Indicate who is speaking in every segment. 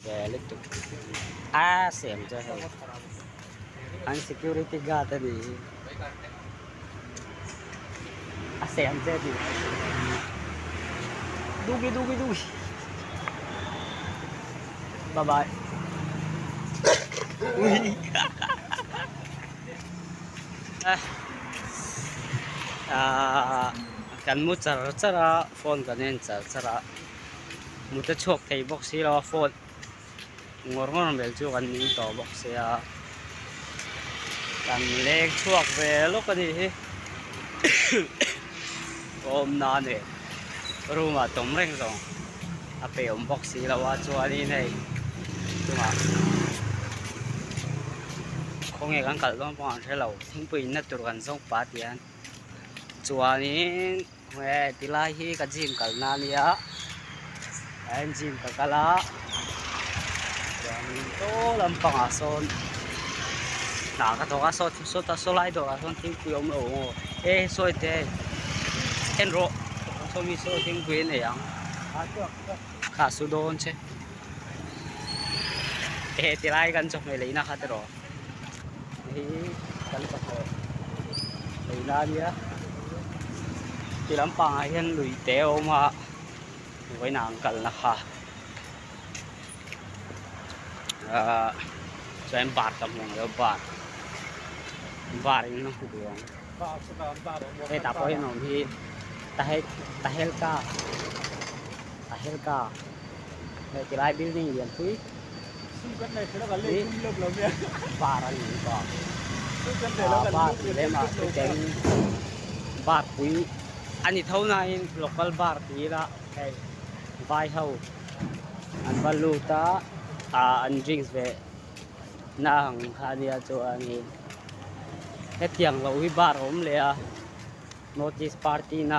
Speaker 1: Ve lutuk a siam chu hei an security guard a nih hi a siam che tih dugi dugi dugi bye bye ah kan mu char char a phone kan en char char a. Mut a chhuak thei bawk si lo a phone ngawr ngawr hmel chu kan ning tawh bawk sia kan leng chhuak ve lawk a nih hi awm na nen room ah tawm reng zawng a pe awm bawk si lo a chuanin hei chungah khawnge kan kalh dawn pawh an hre lo thingpui inna tur kan zawng pah tihian chuanin. He tilai hi ka gym kalna a nia ah hian gym ka kal a chuanin saw lampangah sawn hna ka thawk a saw sawta saw lai dawrah sawn thingpui a awm lo maw e sawi te en rawh sawmi saw thingpui a nei ang kha su dawn che he tilai kan chawhmeh leina kha tiraw. Hei kan chawhmeh leina a nia ti lampangah hian lui te a awm a vawiin ah an kalna kha ahh chuan bar ka hmu ang lo bar bar in a hmu duh ang hetah pawh hian a awm hi tahelka tahelka hei tilai building lianpui. Bar a ni bar ah bar tih lem ah chuteng bar pui a ni tho nain local bar ti ila hei vai ho an va lut a ah an drinks ve na ang kha a nia chuanin hetiang loh hi bar a awm leh a notice party na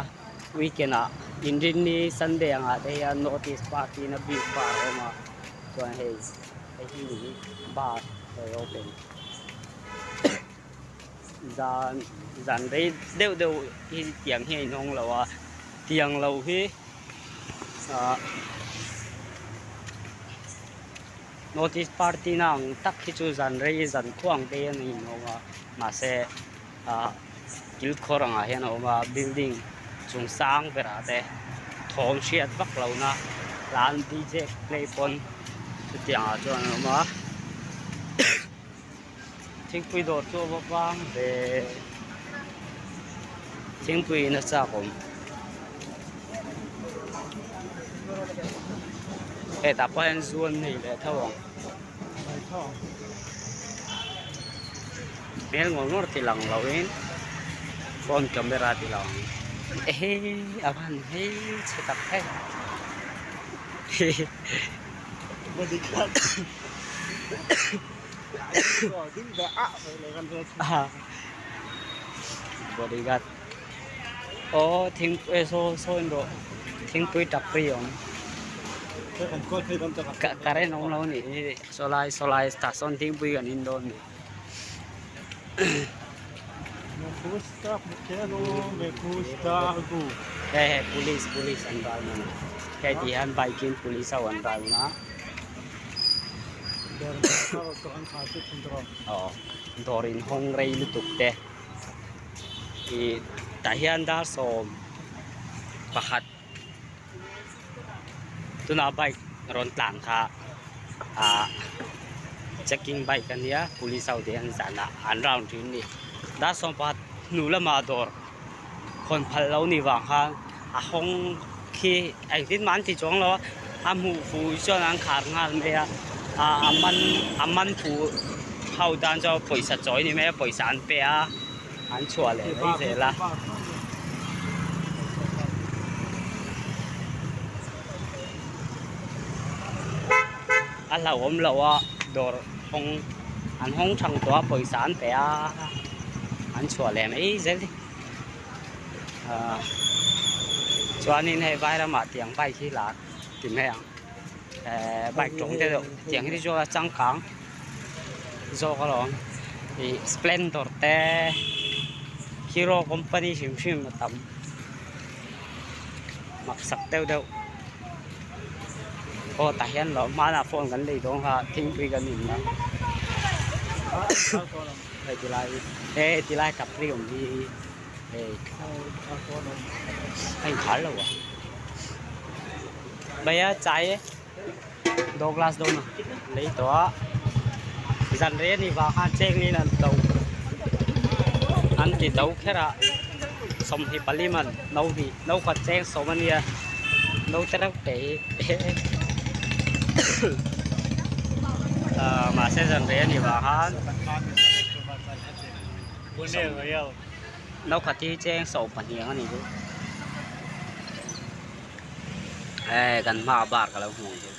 Speaker 1: weekend ah inrinni sunday angah te hian notice party na bik bar a awm a chuan hei hei hi ni bar hei open zan zan rei deuh deuh hi tiang hi a inhawng lo a tiang lo hi ah notice party na ang tak hi chu zan rei zan khuang te hian a inhawng a mahse. ah thil khawr angah hian a awm a building chung sang berah te thawm hriat vak lohna tlan D J play pawn chutiang ah chuan a awm a thingpui dawr chu a va vang ve thingpui in a chak awm hetah pawh hian zu an nei leh tho ang. Hmel ngawr ngawr ti lang lo in phone camera ti lang ehe a van hmelchhe tak em bodyguard aw thingpui saw saw in rawh thingpui tap ri a awm current awm lo a nih hi saw lai saw lai tah sawn thingpui kan in dawn a ni. Hei hei police police an ral na hei ti hian bike in police ho an ral na aw dawr in hawng rei lutuk te ih tah hian dar 11 tunah bike rawn tlan kha ah checking bike a nia police ho te hian zanah an round thin a ni dar 11 hnu lamah dawr hawn phal lo nih vang khan a hawng khi engtin mah an ti chuang lo a a hmuh fuh chuan an khar nghal mai a ah a man a man fuh ho tan chuan pawisa chawi ni mai a pawisa an pe a an chhuah leh mai zel a. A hlauhawm loh a dawr hawng an hawng thang tawh a pawisa an pe a an chhuah leh mai zel a ni ahh chuanin hei vai ramah tiang bike hi la ti mai ang ehh bike tawng te deuh tiang hi chu a changkang zawk alawm ih splendor te hero company hrim hrim a tam mak sak deuh deuh. Aw tah hian lo hmanah phone kan lei dawn kha thingpui kan in a hei ti lai he ti lai tapri awm hi hei a inkhar lo a bhaiya chai e do glass dawn a lei tawh a zan rei a nih vang khan cheng in an to an ti to kher a 24 man no hnih no khat cheng sawm a nia no te reuh te hi ah mahse zan rei a nih vang khan no khat hi cheng 12 ang a nih chu. Hei kan hmaah bar ka lo hmu ang chu.